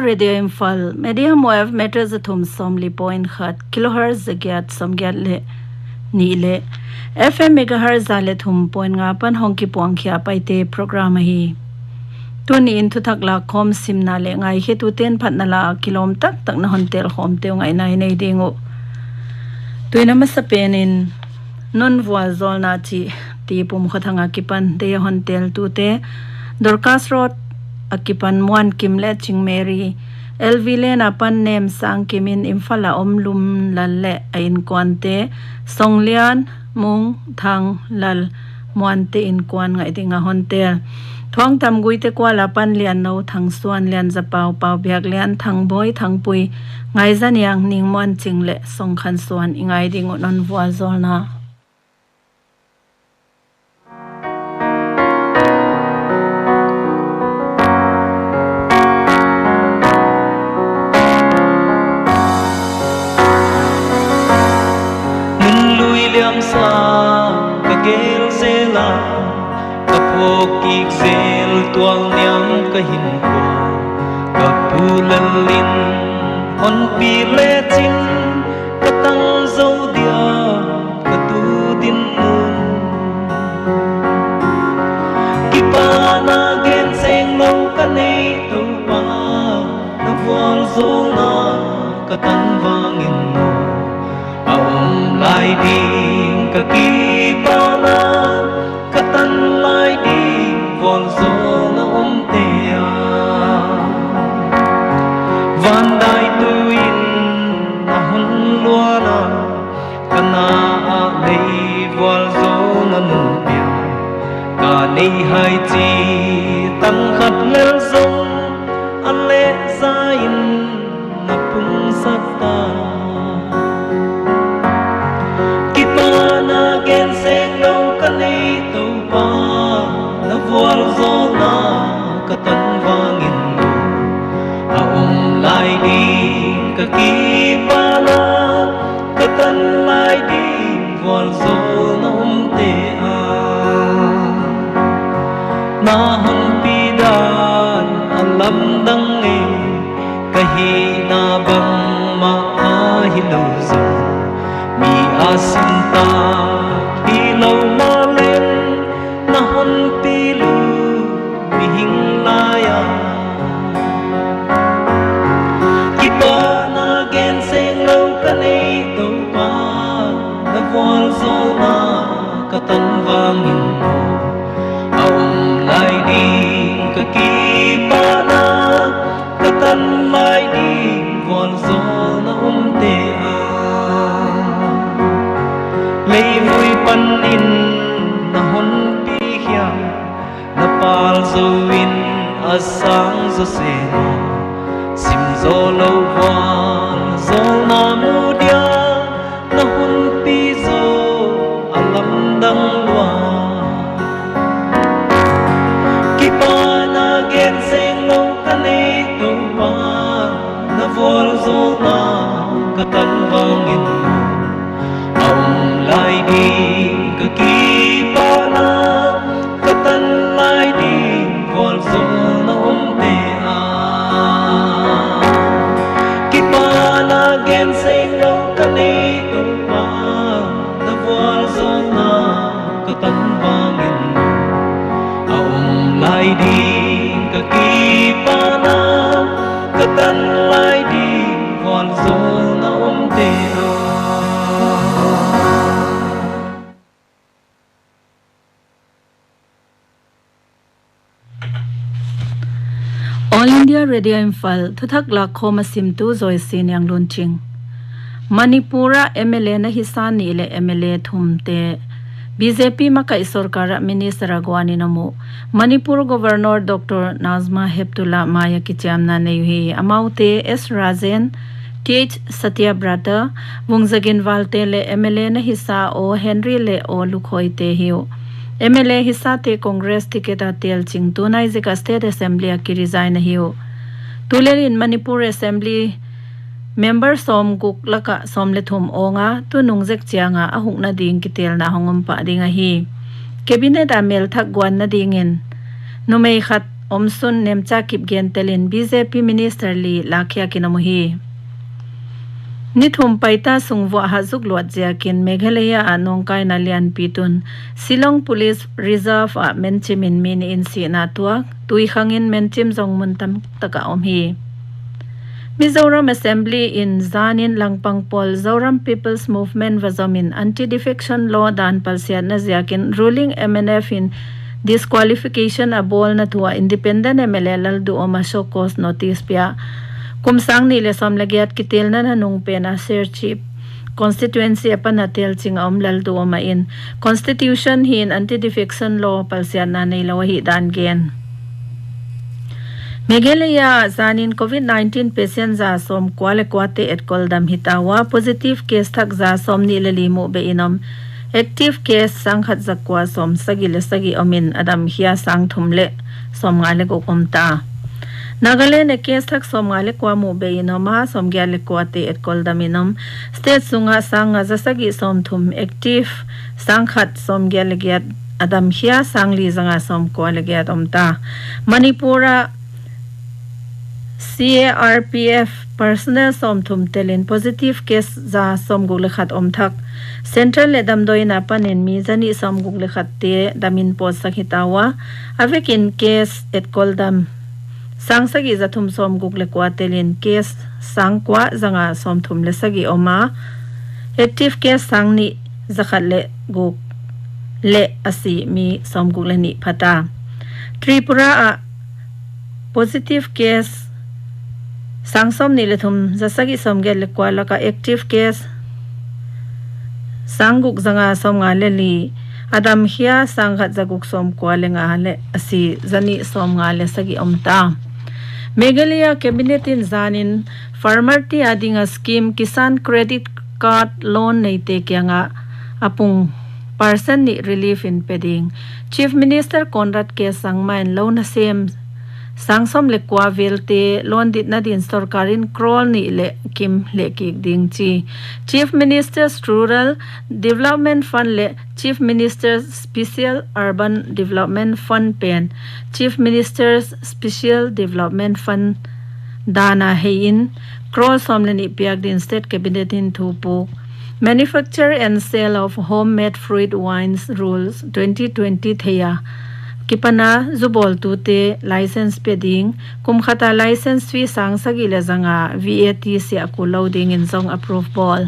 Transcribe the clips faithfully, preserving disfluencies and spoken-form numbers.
Radio Imphal, medium wave meter za thum sawmli point khat, kilohertz za giat sawmgiat leh nih leh F M megahertz za leh thum point nga apan hong kipuang khia Paite program ahi. Tuni in thuthak lakkhawm simna leh ngaikhetute'n phatna la a kilawm taktak na hon tel khawmte uh ngaihna i nei ding uh. Tuin a masapen in non vualzawlna chih T. Pumkhothang a kipan deih a hon teltute, Dorcas Road a kipan Muankim leh Chingmary, L V Lane apan Nemsangkim in Imphal a om Lumlal leh a innkuante, Songlian, Mung, Thang, Lal, Muante innkuan ngaih ding a hon tel. Thuangtam Guite Kual apan Lianno, Thangsuan, Lianzapau, Paubiaklian, Thangboi, Thangpui, Ngaizaniang, Ningmuanching leh Songkhansuan i ngai ding uh non vualzawlna. Nunlui liamsa ka gel zel a, ka phawk kik zel tual niam ka hinkhua. Ka pu Lal in hon pi lechin ka tang zo dia ka tu dinmun. Kipahna gen seng lou ka nei Toupa, na vualzawlna ka tan vangin maw. A om lai ding ka kipahna, ka tan lai ding vualzawlna omte a. Van dai tu in na hon luan a, ka na ah lei vualzawlna nunpia. Ka nei hai chi tang khat lel zong a leh za in na pungsak ta. Kipahna gen seng lou ka nei Toupa, na vualzawlna ka tan vangin maw. A om lai ding ka kipahna, ka tan lai ding vualzawlna omte a. Na hon pi dan a lamdang e, ka hihna bangmah ahi lou zong. Mi a sin tak hi lou mahleh, na hon pi lou mihing lai a. Kipahna gen seng lou ka nei Toupa, na vualzawlna ka tan vangin maw. A om lai ding ka kipahna, ka tan lai ding vualzawlna omte a. Leivui panin na hon pi hiam, na pal zo in a sang zaw seh maw. Sim zaw lou vualzawlna mu dia, na hon pi zaw a lamdang lua. Kipahna gen seng lou ka nei Toupa, na vualzawlna ka tan vangin maw. A om lai ding ka kipahna, ka tan lai ding vualzawlna omte a. Kipahna gen seng lou ka nei Toupa, na vualzawlna ka tan vangin maw. A om lai ding ka kipahna, ka tan lai ding vualzawlna omte a. All India Radio Imphal, thuthak lakkhawm a simtu Joyce Nianglunching. Manipur ah M L A na hisa nih leh M L A thumte B J P makaih sorkar ah minister a guan in a mu. Manipur Governor Doctor Najma Heptulla mai a kichiamna nei uhi. Amaute S Rajen, Th Satyabrata, Vungzagin Valte leh M L A na hisa aw Henry leh aw Lukhoite hi uh. M L A hisate Congress ticket a tel ching tunai zek a State Assembly a ki resign ahi uh. Tulel in Manipur Assembly member sawmguk laka sawmlethum awng a, tunung zek chiang a a hukna ding kitelna hong om pah ding ahi. Cabinet a melthak guanna dingin numei khat omsun Nemcha Kipgen telin B J P minister li lakkhiakin om uhi. Ni thum paita sung vuah hahzuk luat ziakin Meghalaya ah nawngkaina lianpi tun Shillong Police Reserve ah menchimin mi nih in sihna tuak, tui khangin menchim zong mun tamtak ah om hi. Mizoram Assembly in zanin langpang pawl Zoram People's Movement va zomin anti-defection law dan palsiatna ziakin ruling M N F in disqualification a bawlna thu ah independent M L A Lalduhoma show cause notice pia. Kum sang nih leh sawm leh giat kitelna nanung pena Serchhip constituency apan a telching a om Lalduhoma in constitution hi'n anti-defection law palsiatna neilou ahihdan gen. Meghalaya zanin covid nineteen patient za sawmkua leh kuate etkol dam hita ua, positive case thak za sawmnih leh li muh behin om, active case sangkhat zakua sawmsagih leh sagih omin a damkhia sangthum leh sawmnga leh guk omta. Nagaland ah case thak sawmnga leh kua muh behin om a, sawmgiat leh kuate etkol damin om. State sungah sangnga zasagih sawmthum, active sangkhat sawmgiat leh giat, a damkhia sangli zanga sawmkua leh giat omta. Manipur ah C A R P F personnel sawmthum telin positive case za sawmguk leh khat om thak. Central leh damdawi in apanin mi zanih sawmguk leh khatte damin pawtsak hita ua, a vekin case etkol dam sangsagih zathum sawmguk leh kua telin case sangkua zanga sawmthum leh sagih om a, active case sangnih zakhat leh guk leh a si mi sawmguk leh nih phata. Tripura ah positive case sangsawmnih leh thum zasagih sawmgiat leh kua laka active case sangguk zanga sawmnga leh li, a damkhia sangkhat zaguk sawmkua leh nga leh a si zanih sawmnga leh sagih omta. Meghalaya Cabinet in zanin farmer te adinga scheme Kisan Credit Card Loan neite kiangah a pung percent nih relief in pe ding. Chief Minister Conrad K Sangma in lou nasem sangsawm leh kua velte loan ditna din sorkar in crore nih leh kim leh kik ding chi. Chief Minister's Rural Development Fund leh Chief Minister's Special Urban Development Fund pen Chief Minister's Special Development Fund dana heiin crore sawm leh nih piak din State Cabinet in thu puk. Manufacture and sale of homemade fruit wines rules twenty twenty theia kipana zubawltute license pe ding, kum khata license fee sangsagih leh zanga V A T siah kul lou dingin zong approve bawl.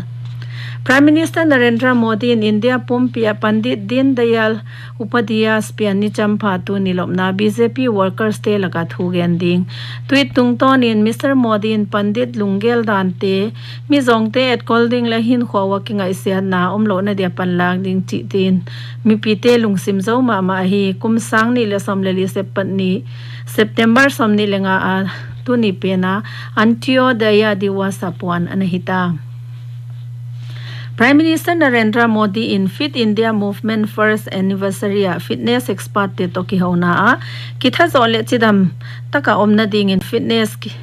Prime Minister Narendra Modi in India pumpi ah Pandit Deen Dayal Upadhyay pianni champha tuni lopna B J P workers te laka thugen ding. Tweet tungtawnin Mister Modi in Pandit lunggel dante, mizawngte etkol ding leh hinkhua ua kingaihsiatna omlouhna dia panlak ding chih tiin mipite lungsim zou mahmah ahi. Kum sang nih leh sawm leh li September sawmnih leh nga a tuni pena Antyodaya Diwas a puan ana hita. Prime Minister Narendra Modi in Fit India Movement first anniversary ah fitness expert te toh kihouna ah kithazoh leh chidam taka omna dingin fitness ki-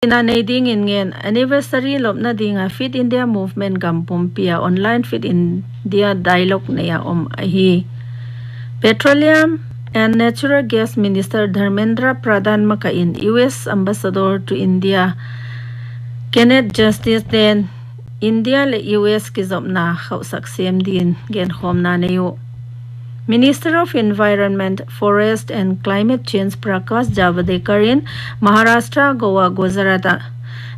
ina nei dingin ngen. Anniversary lopna dinga Fit India Movement gam pumpi ah online Fit India dialogue neia om ahi. Petroleum and Natural Gas Minister Dharmendra Pradhan makaih in U S Ambassador to India Kenneth Justice ten India leh U S kizopna khauhsak sem din genkhawmna nei uh. Minister of Environment, Forest and Climate Change Prakash Javadekar in Maharashtra, Goa, Gujarat ah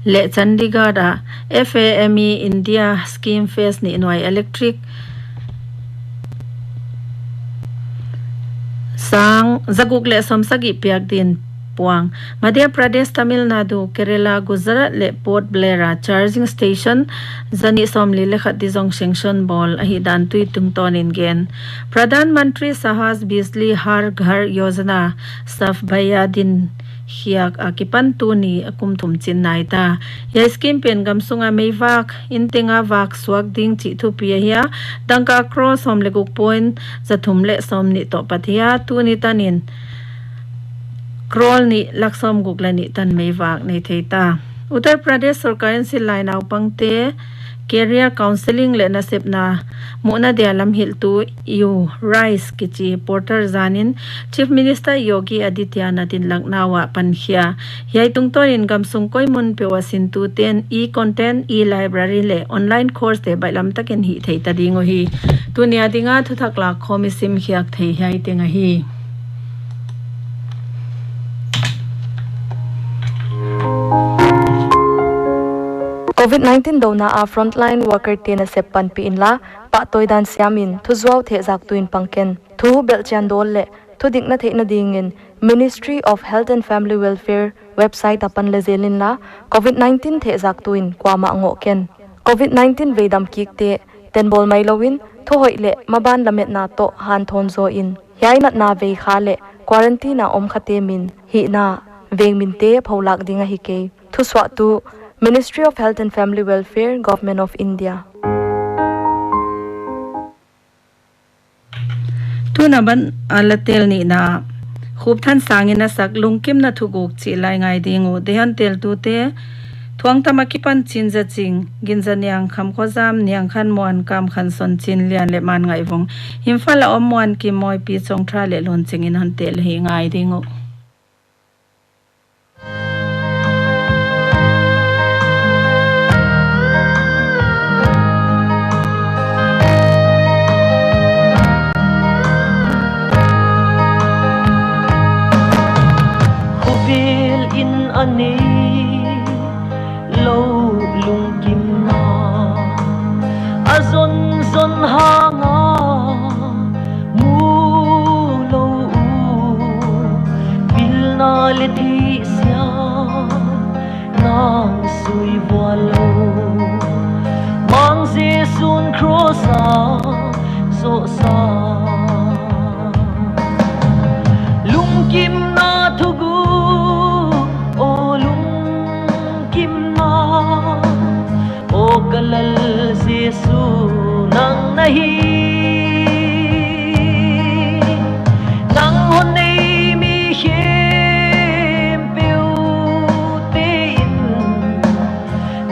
leh Chandigarh ah F A M E India Scheme Phase nih nuai electric sang zaguk leh sawmsagih piak din puang. Madhya Pradesh, Tamil Nadu, Kerala, Gujarat leh Port Blair ah charging station zanih sawmli leh khat di zong sanction bawl ahihdan tweet tungtawnin gen. Pradhan Mantri Sahaj Bijli Har Ghar Yojana Sabhaya din khiak akipan tuni a kum thum chin naita. Hiai scheme pen gam sunga meivak, inn tenga vak suak ding chih thupi ahi a, dangka crore sawm leh guk point zathum leh sawmnih toh pat hi a, tuni tanin crore nih lakh sawmguk leh nih tan meivak nei theita. Uttar Pradesh sorkar in silai naupangte career counselling leh nasepna muhna dia lamhilhtu You Rise kichi portal zanin Chief Minister Yogi Adityanath in Lucknow ah pankhia. Hiai tungtawnin gamsung koimun peuh a sintute'n e-content, e-library leh online course te baihlam takin hih theita ding uhi. Tuni a dinga thuthak lakkhawm i simkhiak thei hiai teng ahi. Covid nineteen douna a frontline worker te nasep panpih inla, pahtawi dan siamin thuzuau thehzaktu in pang ken. Thu belhchian dawl leh thudikna theihna dingin Ministry of Health and Family Welfare website apan leh zel inla, Covid nineteen thehzaktu in kuamah ngoh ken. Covid nineteen veidam kikte tenbawl mailouin, thuhoih leh maban lametna toh hanthawn zaw in, hiai natna veikha leh quarantine a omkhate min, hihna, veng minte pholak ding ahi kei. Thusuahtu, Ministry of Health and Family Welfare, Government of India. Tuna ban a la tel nihna, Khupthansang in a sak Lungkimna Thuguk chih la i ngai ding uh. Deihon teltute, Thuangtam a kipan Chinzaching, Ginzaniang, Khamkhozam, Niangkhanmuan, Kamkhanson, Chinlian leh Manngaihvung. Imphal a om Muankim, Moipi, Chongtha leh Lunching in hon tel hi, ngai ding uh. Khovel in a neilou lungkimna, a zonzon hanga mulou uh, pilna leh theihsiam nang sui vuallou. Mang Jesu'n cross a zohsa. Lungkimna thuguk, aw lungkimna, aw ka Lal Jesu nang na hi. Nang hon nei mi khempeuh te'n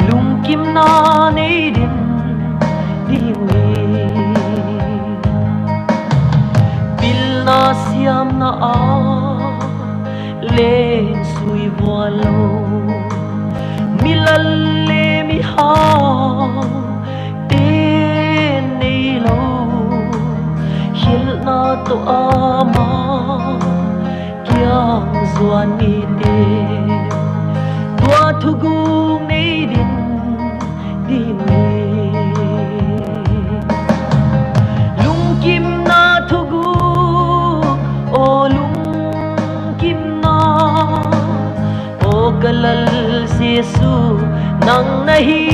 lungkimna nei den ding hi. Pilna siamna a leng sui vuallou, mi lal leh mi hau te'n neilou, khelhna toh ama kiang zuan nite, tua thuguk nei den ding hi. Lungkimna thuguk, aw lungkimna, aw ka Lal Jesu nang na hi.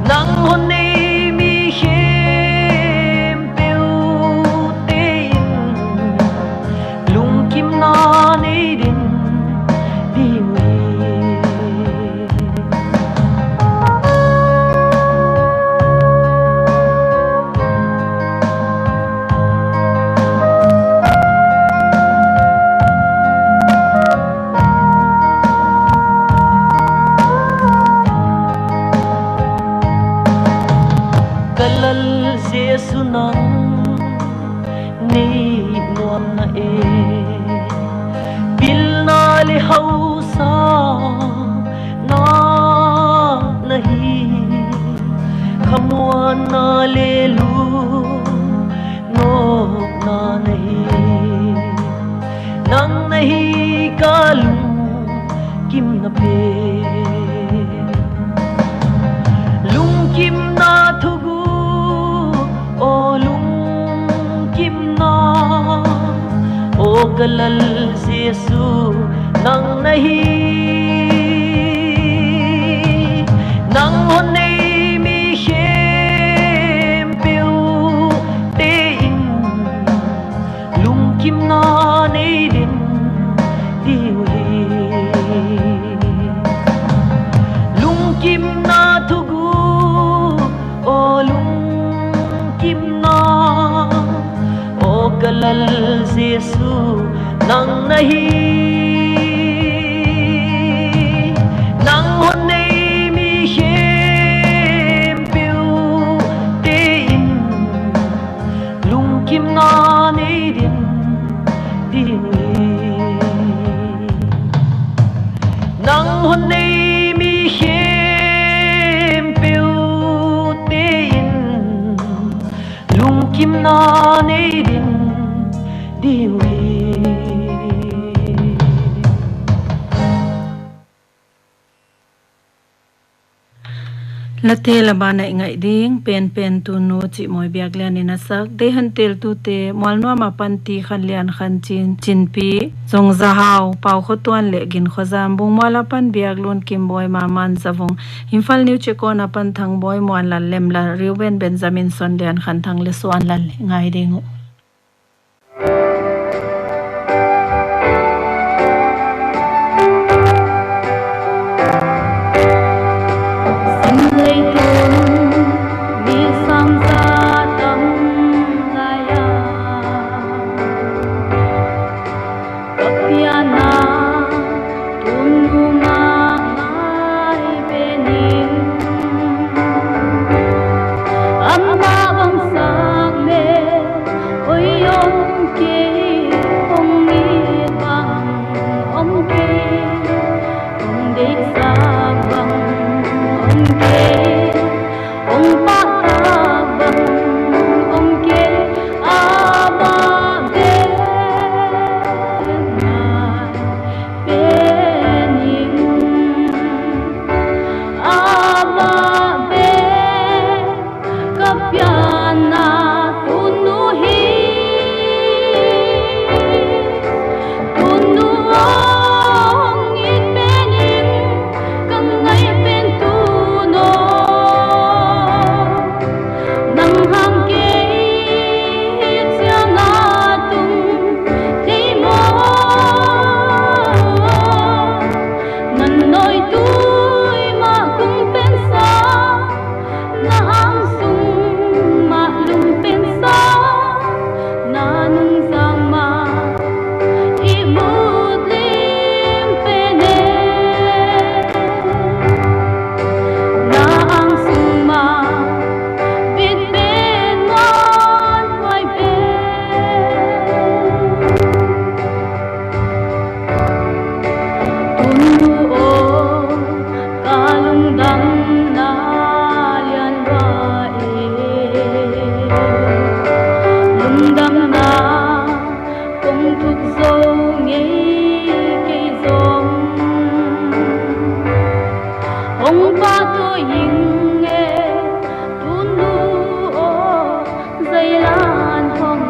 Nang hon nei mi khempeuh te'n lungkimna nei den ding hi. Ka Lal Jesu nang nei nuam na e, pilna leh hausa na na hi, khamuanna leh lungnopna na hi. Nang na hi ka lungkimna pen. Lungkimna thuguk, aw lungkimna, aw ka Lal Jesu nang na hi. Nang hon nei mi khempeuh te'n lungkimna nei den ding hi. Lungkimna thuguk, aw lungkimna, aw ka Lal Jesu nang na hi. Nang hon nei Na tel a ban ah i ngaih ding Penpen Tunu chih Mawi Biak Lian in a sak. Deihhanteltute Mualnuam apan Ti Khan Lian Khan Chin, Chinpi, Zong Za Hau, Pau Khua Tuan leh Gin Khua Zam, Bungmual apan Biak Lun Kim Bawi, Maman Za Vung, Imphal New Chekon apan Thang Bawi, Muan Lal Lem Lal, Reuben Benjamin, Son Lian Khan Thang leh Suan Lal leh ngai ding uh. Leitung mi sang za tam lai a, ka pianna Tunu mah ngai ve ning. Amah bang sak leh hoih om kei, hong it bang om kei, hong deihsak bang om kei, hong pahtak bang om kei, amah bek ngai ve ning. Amah bek ka pianna Tunu hi. Tunu aw, hong it pen ning, ka ngaih pen Tunu aw. Nang hang kei chiang a tung thei maw? Na nawitui mah kum pen sa, na angsung mah lum pen sa, na nungzang mah i mut lim pen e. Na angsung mah bit pen muanhuai pen. Tunu aw, ka lungdamna lian lua e. Lungdamna kong thuk zou ngei kei zong, hong pahtawi ing e. Tunu aw, zai lan hong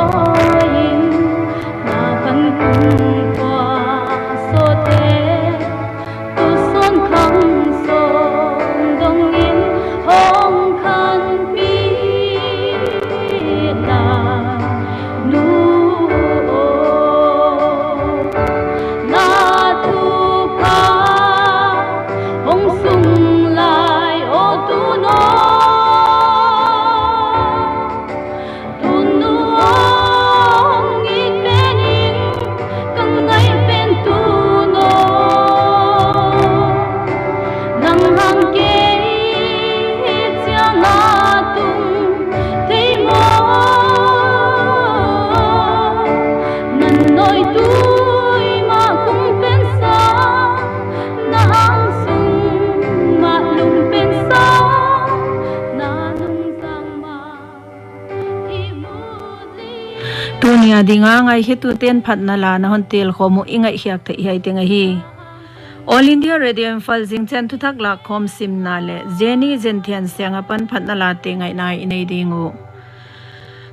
awi ing. Na khan kum kua sawt e, tusun khang sawt dong in hong khanpih lai, Nu aw. Na thupha hong sung lai aw Tunu aw. Tunu aw, hong it pen ning, ka ngaih pen Tunu aw. Nang hang kei chiang a tung thei maw? Na nawitui mah kum pen sa, na angsung mah lum pen sa, na nungzang mah. Tuni a ding a ngaihkhiatuten phatna la na hon tel khawm uh i ngaihkhiak theih hiai teng ahi. All India Radio Imphal zingchiang thuthak lakkhawm simna leh Jenny Zenthiansiang apan phatna late ngaihna i nei ding uh.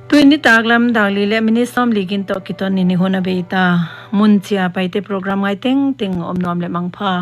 Tuni nitaklam dak li leh minute sawmli gin toh kiton in i hun a bei ta. Mun chia Paite program ngai tengteng om nuam leh mangpha.